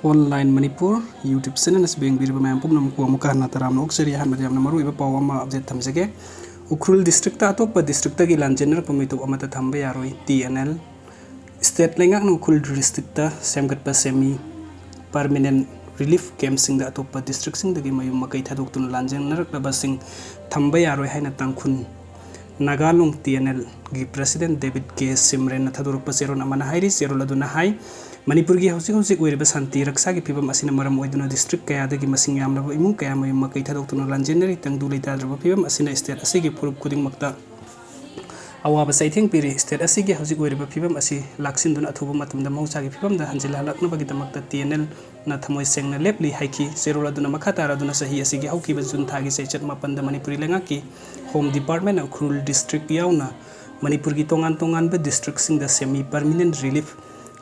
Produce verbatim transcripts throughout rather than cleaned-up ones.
Online Manipur YouTube channel ꯑꯁꯤꯕꯨ ꯌꯦꯡꯕꯤꯔꯤꯕ ꯃꯌꯥꯝ ꯄꯨꯝꯅꯃꯛꯄꯨ ꯑꯃꯨꯛꯀ ꯍꯟꯅ ꯇꯔꯥꯝꯅ ꯑꯣꯛꯆꯔꯤ꯫ ꯑꯍꯥꯟꯕꯗ ꯌꯥꯝꯅ ꯃꯔꯨꯑꯣꯏꯕ ꯄꯥꯎ ꯑꯃ update ꯊꯝꯖꯒꯦ꯫ ꯎꯈ꯭ꯔꯨꯜ districtꯇ ꯑꯇꯣꯞꯄ districtꯇꯒꯤ ꯂꯥꯟꯖꯦꯟꯅꯔꯛꯄ ꯃꯤꯇꯣꯞ ꯑꯃꯠꯇ ꯊꯝꯕ ꯌꯥꯔꯣꯏ, T N L꯫ State ꯂꯩꯉꯥꯛꯅ ꯎꯈ꯭ꯔꯨꯜ districtꯇ ꯁꯦꯝꯒꯠꯄ semi permanent relief campꯁꯤꯡꯗ ꯑꯇꯣꯞꯄ districtꯁꯤꯡꯗꯒꯤ ꯃꯌꯨꯝ ꯃꯀꯩ ꯊꯥꯗꯣꯛꯇꯨꯅ ꯂꯥꯟꯖꯦꯟꯅꯔꯛꯂꯕꯁꯤꯡ ꯊꯝꯕ ꯌꯥꯔꯣꯏ ꯍꯥꯏꯅ ꯇꯥꯡꯈꯨꯜ ꯅꯥꯒꯥꯂꯣꯡ T N Lꯒꯤ president David K Simrenꯅ ꯊꯥꯗꯣꯔꯛꯄ ꯆꯦꯔꯣꯜ ꯑꯃꯅ ꯍꯥꯏꯔꯤ꯫ ꯆꯦꯔꯣꯜ ꯑꯗꯨꯅ ꯍꯥꯏ, ꯃꯅꯤꯄꯨꯔꯒꯤ ꯍꯧꯖꯤꯛ ꯍꯧꯖꯤꯛ ꯑꯣꯏꯔꯤꯕ ꯁꯥꯟꯇꯤ ꯔꯛꯁꯥꯒꯤ ꯐꯤꯕꯝ ꯑꯁꯤꯅ ꯃꯔꯝ ꯑꯣꯏꯗꯨꯅ district ꯀꯌꯥꯗꯒꯤ ꯃꯁꯤꯡ ꯌꯥꯝꯂꯕ ꯏꯃꯨꯡ ꯀꯌꯥ ꯃꯌꯨꯝ ꯃꯀꯩ ꯊꯥꯗꯣꯛꯇꯨꯅ ꯂꯥꯟꯖꯦꯟꯅꯔꯤ꯫ ꯇꯪꯗꯨ ꯂꯩꯇꯥꯗ꯭ꯔꯕ ꯐꯤꯕꯝ ꯑꯁꯤꯅ state ꯑꯁꯤꯒꯤ ꯐꯨꯔꯨꯞ ꯈꯨꯗꯤꯡꯃꯛꯇ ꯑꯋꯥꯕ ꯆꯩꯊꯦꯡ ꯄꯤꯔꯤ꯫ State ꯑꯁꯤꯒꯤ ꯍꯧꯖꯤꯛ ꯑꯣꯏꯔꯤꯕ ꯐꯤꯕꯝ ꯑꯁꯤ ꯂꯥꯛꯁꯤꯟꯗꯨꯅ ꯑꯊꯨꯕ ꯃꯇꯝꯗ ꯃꯍꯧꯁꯥꯒꯤ ꯐꯤꯕꯝꯗ ꯍꯟꯖꯤꯜꯍꯜꯂꯛꯅꯕꯒꯤꯗꯃꯛꯇ T N Lꯅ ꯊꯃꯣꯏ ꯁꯦꯡꯅ ꯂꯦꯞꯂꯤ ꯍꯥꯏꯈꯤ꯫ ꯆꯦꯔꯣꯜ ꯑꯗꯨꯅ ꯃꯈꯥ ꯇꯥꯔꯗꯨꯅ ꯆꯍꯤ ꯑꯁꯤꯒꯤ ꯍꯧꯈꯤꯕ June ꯊꯥꯒꯤ ꯆꯩꯆꯠ ꯃꯥꯄꯟꯗ ꯃꯅꯤꯄꯨꯔꯤ ꯂꯩꯉꯥꯛꯀꯤ Home Departmentꯅ ꯎꯈ꯭ꯔꯨꯜ district ꯌꯥꯎꯅ ꯃꯅꯤꯄꯨꯔꯒꯤ ꯇꯣꯉꯥꯟ ꯇꯣꯉꯥꯟꯕ districtꯁꯤꯡꯗ semi permanent relief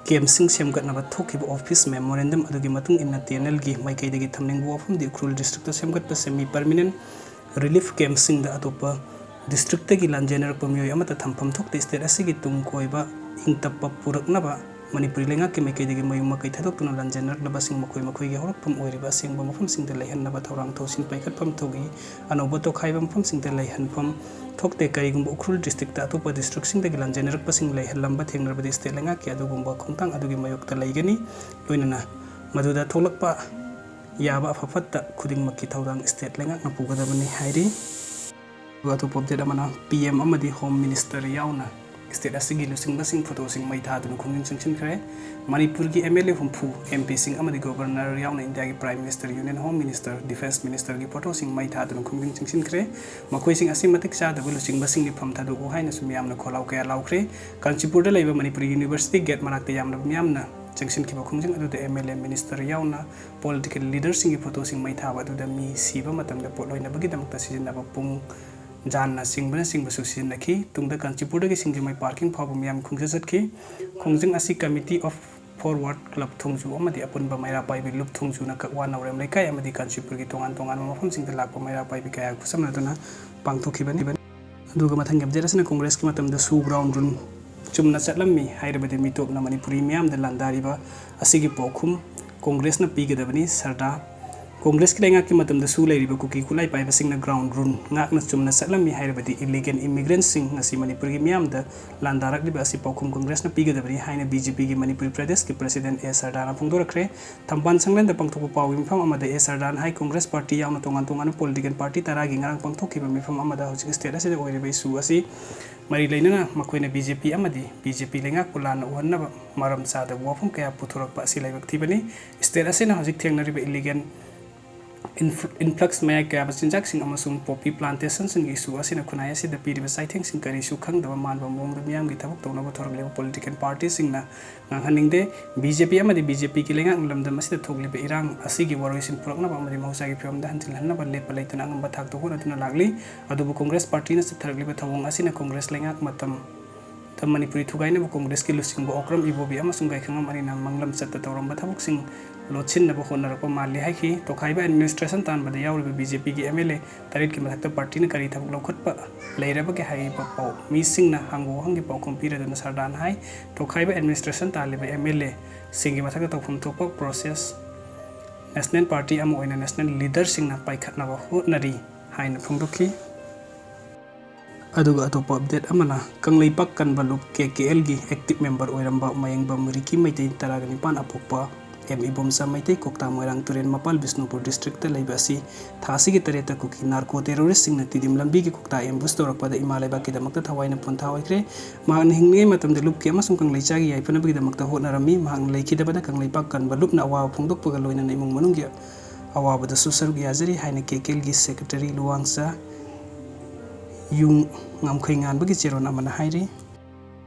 campꯁꯤꯡ ꯁꯦꯝꯒꯠꯅꯕ ꯊꯣꯛꯈꯤꯕ office memorandum ꯑꯗꯨꯒꯤ ꯃꯇꯨꯡ ꯏꯟꯅ T N Lꯒꯤ ꯃꯥꯏꯀꯩꯗꯒꯤ ꯊꯝꯅꯤꯡꯕ ꯋꯥꯐꯝꯗꯤ ꯎꯈ꯭ꯔꯨꯜ districtꯇ ꯁꯦꯝꯒꯠꯄ semi permanent relief campꯁꯤꯡꯗ ꯑꯇꯣꯞꯄ districtꯇꯒꯤ ꯂꯥꯟꯖꯦꯟꯅꯔꯛꯄ ꯃꯤꯑꯣꯏ ꯑꯃꯠꯇ ꯊꯝꯐꯝ ꯊꯣꯛꯇꯦ꯫ State ꯑꯁꯤꯒꯤ ꯇꯨꯡ ꯀꯣꯏꯕ ꯏꯪ ꯇꯞꯄ ꯄꯨꯔꯛꯅꯕ ꯃꯅꯤꯄꯨꯔꯤ ꯂꯩꯉꯥꯛꯀꯤ ꯃꯥꯏꯀꯩꯗꯒꯤ ꯃꯌꯨꯝ ꯃꯀꯩ ꯊꯥꯗꯣꯛꯇꯨꯅ ꯂꯥꯟꯖꯦꯟꯅꯔꯛꯂꯕꯁꯤꯡ ꯃꯈꯣꯏ ꯃꯈꯣꯏꯒꯤ ꯍꯧꯔꯛꯐꯝ ꯑꯣꯏꯔꯤꯕ ꯑꯁꯦꯡꯕ ꯃꯐꯝꯁꯤꯡꯗ ꯂꯩꯍꯟꯅꯕ ꯊꯧꯔꯥꯡ ꯊꯧꯁꯤꯜ ꯄꯥꯏꯈꯠꯐꯝ ꯊꯣꯛꯏ꯫ ꯑꯅꯧꯕ ꯇꯣꯈꯥꯏꯕ ꯃꯐꯝꯁꯤꯡꯗ ꯂꯩꯍꯟꯐꯝ ꯊꯣꯛꯇꯦ꯫ ꯀꯔꯤꯒꯨꯝꯕ ꯎꯈ꯭ꯔꯨꯜ districtꯇ ꯑꯇꯣꯞꯄ districtꯁꯤꯡꯗꯒꯤ ꯂꯥꯟꯖꯦꯟꯅꯔꯛꯄꯁꯤꯡ ꯂꯩꯍꯜꯂꯝꯕ ꯊꯦꯡꯅꯔꯕꯗꯤ state ꯂꯩꯉꯥꯛꯀꯤ ꯑꯗꯨꯒꯨꯝꯕ ꯈꯣꯡꯊꯥꯡ ꯑꯗꯨꯒꯤ ꯃꯥꯌꯣꯛꯇ ꯂꯩꯒꯅꯤ꯫ ꯂꯣꯏꯅꯅ ꯃꯗꯨꯗ ꯊꯣꯛꯂꯛꯄ ꯌꯥꯕ ꯑꯐ ꯐꯠꯇ ꯈꯨꯗꯤꯡꯃꯛꯀꯤ ꯊꯧꯗꯥꯡ state ꯂꯩꯉꯥꯛꯅ ꯄꯨꯒꯗꯕꯅꯤ ꯍꯥꯏꯔꯤ꯫ ꯑꯗꯨꯒ ꯑꯇꯣꯞꯄ update ꯑꯃꯅ P M ꯑꯃꯗꯤ Home Minister ꯌꯥꯎꯅ state ꯑꯁꯤꯒꯤ ꯂꯨꯆꯤꯡꯕꯁꯤꯡ photoꯁꯤꯡ ꯃꯩ ꯊꯥꯗꯨꯅ ꯈꯣꯡꯖꯪ ꯆꯪꯁꯤꯟꯈ꯭ꯔꯦ꯫ ꯃꯅꯤꯄꯨꯔꯒꯤ M L A ꯍꯨꯝꯐꯨ, M Pꯁꯤꯡ ꯑꯃꯗꯤ Governorꯅ ꯏꯟꯗꯤꯌꯥꯒꯤ Prime Minister, Union Home Minister, Defence Ministerꯒꯤ photoꯁꯤꯡ ꯃꯩ ꯊꯥꯗꯨꯅ ꯈꯣꯡꯖꯪ ꯆꯪꯁꯤꯟꯈ꯭ꯔꯦ꯫ ꯃꯈꯣꯏꯁꯤꯡ ꯑꯁꯤ ꯃꯇꯤꯛ ꯆꯥꯗꯕ ꯂꯨꯆꯤꯡꯕꯁꯤꯡꯒꯤ ꯐꯝ ꯊꯥꯗꯣꯛꯎ ꯍꯥꯏꯅꯁꯨ ꯃꯤꯌꯥꯝꯅ ꯈꯣꯜꯂꯥꯎ ꯀꯌꯥ ꯂꯥꯎꯈ꯭ꯔꯦ꯫ ꯀꯥꯟꯆꯤꯄꯨꯔꯗ ꯂꯩꯕ ꯃꯅꯤꯄꯨꯔ University gate ꯃꯅꯥꯛꯇ ꯌꯥꯝꯂꯕ ꯃꯤꯌꯥꯝꯅ ꯆꯪꯁꯤꯟꯈꯤꯕ ꯈꯣꯡꯖꯪ ꯑꯗꯨꯗ M L A, Minister ꯌꯥꯎꯅ political leaderꯁꯤꯡꯒꯤ photoꯁꯤꯡ ꯃꯩ ꯊꯥꯕ ꯑꯗꯨꯗ ꯃꯤ ꯁꯤꯕ ꯃꯇꯝꯗ ꯄꯣꯠ ꯂꯣꯏꯅꯕꯒꯤꯗꯃꯛꯇ ꯁꯤꯖꯤꯟꯅꯕ ꯄꯨꯡ, ꯖꯥꯟꯅꯆꯤꯡꯕꯅꯆꯤꯡꯕꯁꯨ ꯁꯤꯖꯤꯟꯅꯈꯤ꯫ ꯇꯨꯡꯗ ꯀꯥꯟꯆꯤꯄꯨꯔꯗꯒꯤ ꯁꯤꯡꯖꯃꯩ parking ꯐꯥꯎꯕ ꯃꯤꯌꯥꯝ ꯈꯣꯡꯆꯠ ꯆꯠꯈꯤ꯫ ꯈꯣꯡꯖꯪ ꯑꯁꯤ Committee of Forward Club ꯊꯣꯡꯖꯨ ꯑꯃꯗꯤ ꯑꯄꯨꯟꯕ ꯃꯩꯔꯥ ꯄꯥꯏꯕꯤ ꯂꯨꯞ ꯊꯣꯡꯖꯨꯅ ꯀꯛꯋꯥ ꯅꯥꯎꯔꯦꯝ ꯂꯩꯀꯥꯏ ꯑꯃꯗꯤ ꯀꯥꯟꯆꯤꯄꯨꯔꯒꯤ ꯇꯣꯉꯥꯟ ꯇꯣꯉꯥꯟꯕ ꯃꯐꯝꯁꯤꯡꯗ ꯂꯥꯛꯄ ꯃꯩꯔꯥ ꯄꯥꯏꯕꯤ ꯀꯌꯥ ꯈꯨꯠꯁꯝꯅꯗꯨꯅ ꯄꯥꯡꯊꯣꯛꯈꯤꯕꯅꯤ꯫ ꯑꯗꯨꯒ ꯃꯊꯪꯒꯤ update ꯑꯁꯤꯅ Congressꯀꯤ ꯃꯇꯝꯗꯁꯨ ground rule ꯆꯨꯝꯅ ꯆꯠꯂꯝꯃꯤ ꯍꯥꯏꯔꯕꯗꯤ ꯃꯤꯇꯣꯞꯅ ꯃꯅꯤꯄꯨꯔꯤ ꯃꯤꯌꯥꯝꯗ ꯂꯥꯟꯗꯥꯔꯤꯕ ꯑꯁꯤꯒꯤ ꯄꯥꯎꯈꯨꯝ ꯀꯣꯡꯒ꯭ꯔꯦꯁꯅ ꯄꯤꯒꯗꯕꯅꯤ ꯁꯔꯗꯥ꯫ ꯀꯣꯡꯒ꯭ꯔꯦꯁꯀꯤ ꯂꯩꯉꯥꯛꯀꯤ ꯃꯇꯝꯗꯁꯨ ꯂꯩꯔꯤꯕ ꯀꯨꯀꯤ ꯈꯨꯠꯂꯥꯏ ꯄꯥꯏꯕꯁꯤꯡꯅ ground rule ꯉꯥꯛꯅ ꯆꯨꯝꯅ ꯆꯠꯂꯝꯃꯤ ꯍꯥꯏꯔꯕꯗꯤ illegal immigrantꯁꯤꯡ ꯉꯁꯤ ꯃꯅꯤꯄꯨꯔꯒꯤ ꯃꯤꯌꯥꯝꯗ ꯂꯥꯟꯗꯥꯔꯛꯂꯤꯕ ꯑꯁꯤ ꯄꯥꯎꯈꯨꯝ ꯀꯣꯡꯒ꯭ꯔꯦꯁꯅ ꯄꯤꯒꯗꯕꯅꯤ ꯍꯥꯏꯅ BJPꯒꯤ ꯃꯅꯤꯄꯨꯔꯤ ꯄ꯭ꯔꯗꯦꯁꯀꯤ president ꯑꯦ ꯁꯔꯗꯥꯅ ꯐꯣꯡꯗꯣꯔꯛꯈ꯭ꯔꯦ꯫ ꯊꯝꯕꯥꯜ ꯁꯪꯂꯦꯟꯗ ꯄꯥꯡꯊꯣꯛꯄ ꯄꯥꯎꯒꯤ ꯃꯤꯐꯝ ꯑꯃꯗ ꯑꯦ ꯁꯔꯗꯥꯅ ꯍꯥꯏ, ꯀꯣꯡꯒ꯭ꯔꯦꯁ ꯄꯥꯔꯇꯤ ꯌꯥꯎꯅ ꯇꯣꯉꯥꯟ ꯇꯣꯉꯥꯟꯕ political party ꯇꯔꯥꯒꯤ ꯉꯔꯥꯡ ꯄꯥꯡꯊꯣꯛꯈꯤꯕ ꯃꯤꯐꯝ ꯑꯃꯗ ꯍꯧꯖꯤꯛ state ꯑꯁꯤꯗ ꯑꯣꯏꯔꯤꯕ issue ꯑꯁꯤ ꯃꯔꯤ ꯂꯩꯅꯅ ꯃꯈꯣꯏꯅ BJP ꯑꯃꯗꯤ BJP ꯂꯩꯉꯥꯛꯄꯨ ꯂꯥꯟꯅ ꯎꯍꯟꯅꯕ ꯃꯔꯝ ꯆꯥꯗꯕ ꯋꯥꯐꯝ ꯀꯌꯥ ꯄꯨꯊꯣꯔꯛꯄ ꯑꯁꯤ ꯂꯥꯏꯕꯛ ꯊꯤꯕꯅꯤ꯫ State ꯑꯁꯤꯅ ꯍꯧꯖꯤꯛ ꯊꯦꯡꯅꯔꯤꯕ illegal infl-, influx ꯃꯌꯥꯏ ꯀꯌꯥꯕ ꯆꯤꯟꯖꯥꯛꯁꯤꯡ ꯑꯃꯁꯨꯡ poppy plantationꯁꯤꯡꯒꯤ issue ꯑꯁꯤꯅ ꯈꯨꯟꯅꯥꯏ ꯑꯁꯤꯗ ꯄꯤꯔꯤꯕ ꯆꯩꯊꯦꯡꯁꯤꯡ ꯀꯔꯤꯁꯨ ꯈꯪꯗꯕ ꯃꯥꯟꯕ ꯃꯑꯣꯡꯗ ꯃꯤꯌꯥꯝꯒꯤ ꯊꯕꯛ ꯇꯧꯅꯕ ꯊꯣꯔꯛꯂꯤꯕ political partyꯁꯤꯡꯅ ꯉꯥꯡꯍꯟꯅꯤꯡꯗꯦ꯫ BJP ꯑꯃꯗꯤ BJPꯒꯤ ꯂꯩꯉꯥꯛꯅ ꯂꯝꯗꯝ ꯑꯁꯤꯗ ꯊꯣꯛꯂꯤꯕ ꯏꯔꯥꯡ ꯑꯁꯤꯒꯤ ꯋꯥꯔꯣꯏꯁꯤꯟ ꯄꯨꯔꯛꯅꯕ ꯑꯃꯗꯤ ꯃꯍꯧꯁꯥꯒꯤ ꯐꯤꯕꯝꯗ ꯍꯟꯖꯤꯜꯍꯟꯅꯕ ꯂꯦꯞꯄ ꯂꯩꯇꯅ ꯑꯉꯝꯕ ꯊꯥꯛꯇ ꯍꯣꯠꯅꯗꯨꯅ ꯂꯥꯛꯂꯤ꯫ ꯑꯗꯨꯕꯨ ꯀꯣꯡꯒ꯭ꯔꯦꯁ ꯄꯥꯔꯇꯤꯅ ꯆꯠꯊꯔꯛꯂꯤꯕ ꯊꯧꯑꯣꯡ ꯑꯁꯤꯅ ꯀꯣꯡꯒ꯭ꯔꯦꯁ ꯂꯩꯉꯥꯛ ꯃꯇꯝ ꯃꯅꯤꯄꯨꯔꯤ ꯊꯨꯒꯥꯏꯅꯕ ꯀꯣꯡꯒ꯭ꯔꯦꯁꯀꯤ ꯂꯨꯆꯤꯡꯕ ꯑꯣꯀ꯭ꯔꯝ ꯏꯕꯣꯕꯤ ꯑꯃꯁꯨꯡ ꯒꯥꯏꯈꯉꯝ ꯑꯅꯤꯅ ꯃꯪꯂꯝ ꯆꯠꯇ ꯇꯧꯔꯝꯕ ꯊꯕꯛꯁꯤꯡ ꯂꯣꯠꯁꯤꯟꯅꯕ ꯍꯣꯠꯅꯔꯛꯄ ꯃꯥꯜꯂꯤ ꯍꯥꯏꯈꯤ꯫ ꯇꯣꯈꯥꯏꯕ administration ꯇꯥꯟꯕꯗ ꯌꯥꯎꯔꯤꯕ BJPꯒꯤ MLA ꯇꯔꯦꯠꯀꯤ ꯃꯊꯛꯇ ꯄꯥꯔꯇꯤꯅ ꯀꯔꯤ ꯊꯕꯛ ꯂꯧꯈꯠꯄ ꯂꯩꯔꯕꯒꯦ ꯍꯥꯏꯔꯤꯕ ꯄꯥꯎ ꯃꯤꯁꯤꯡꯅ ꯍꯪꯕ ꯋꯥꯍꯪꯒꯤ ꯄꯥꯎꯈꯨꯝ ꯄꯤꯔꯗꯨꯅ ꯁꯔꯗꯥꯅ ꯍꯥꯏ, ꯇꯣꯈꯥꯏꯕ administration ꯇꯥꯜꯂꯤꯕ MLAꯁꯤꯡꯒꯤ ꯃꯊꯛꯇ ꯇꯧꯐꯝ ꯊꯣꯛꯄ process national party ꯑꯃ ꯑꯣꯏꯅ national leaderꯁꯤꯡꯅ ꯄꯥꯏꯈꯠꯅꯕ ꯍꯣꯠꯅꯔꯤ ꯍꯥꯏꯅ ꯐꯣꯡꯗꯣꯛꯈꯤ꯫ ꯑꯗꯨꯒ ꯑꯇꯣꯞꯄ update ꯑꯃꯅ, ꯀꯪꯂꯩꯄꯥꯛ ꯀꯟꯕ ꯂꯨꯞ KKLꯒꯤ active member ꯑꯣꯏꯔꯝꯕ ꯃꯌꯦꯡꯕꯝ ꯔꯤꯀꯤ ꯃꯩꯇꯩ ꯇꯔꯥꯒ ꯅꯤꯄꯥꯟ ꯑꯄꯣꯛꯄ ꯑꯦꯝ ꯏꯕꯣꯝꯆꯥ ꯃꯩꯇꯩ, ꯀꯣꯛꯇꯥ ꯃꯣꯏꯔꯥꯡ ꯇꯨꯔꯦꯜ ꯃꯄꯥꯜ ꯕꯤꯁꯅꯨꯄꯨꯔ districtꯇ ꯂꯩꯕ ꯑꯁꯤ ꯊꯥ ꯑꯁꯤꯒꯤ ꯇꯔꯦꯠꯇ ꯀꯨꯀꯤ narco terroristꯁꯤꯡꯅ ꯇꯤꯗꯤꯝ ꯂꯝꯕꯤꯒꯤ ꯀꯣꯛꯇꯥ ambush ꯇꯧꯔꯛꯄꯗ ꯏꯃꯥ ꯂꯩꯕꯥꯛꯀꯤꯗꯃꯛꯇ ꯊꯋꯥꯏꯅ ꯄꯣꯟꯊꯥ ꯑꯣꯏꯈ꯭ꯔꯦ꯫ ꯃꯍꯥꯛꯅ ꯍꯤꯡꯂꯤꯉꯩ ꯃꯇꯝꯗ ꯂꯨꯞꯀꯤ ꯑꯃꯁꯨꯡ ꯀꯪꯂꯩꯆꯥꯒꯤ ꯌꯥꯏꯐꯅꯕꯒꯤꯗꯃꯛꯇ ꯍꯣꯠꯅꯔꯝꯃꯤ꯫ ꯃꯍꯥꯛꯅ ꯂꯩꯈꯤꯗꯕꯗ ꯀꯪꯂꯩꯄꯥꯛ ꯀꯟꯕ ꯂꯨꯞꯅ ꯑꯋꯥꯕ ꯐꯣꯡꯗꯣꯛꯄꯒ ꯂꯣꯏꯅꯅ ꯏꯃꯨꯡ ꯃꯅꯨꯡꯒꯤ ꯑꯋꯥꯕꯗꯁꯨ ꯁꯔꯨꯛ ꯌꯥꯖꯔꯤ ꯍꯥꯏꯅ KKLꯒꯤ secretary ꯂꯨꯋꯥꯡꯆꯥ ꯌꯨ ꯉꯝꯈꯩꯉꯥꯟꯕꯒꯤ ꯆꯦꯔꯣꯜ ꯑꯃꯅ ꯍꯥꯏꯔꯤ꯫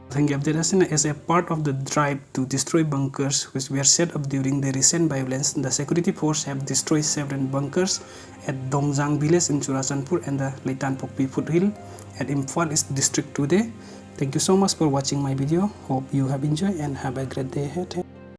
ꯃꯊꯪꯒꯤ update ꯑꯁꯤꯅ, as a part of the drive to destroy bunkers which were set up during the recent violence, the security force have destroyed several bunkers at Dongjang village in Churachandpur and the Leitanpokpi foothill at Imphal East district today. Thank you so much for watching my video. Hope you have enjoyed and have a great day ahead.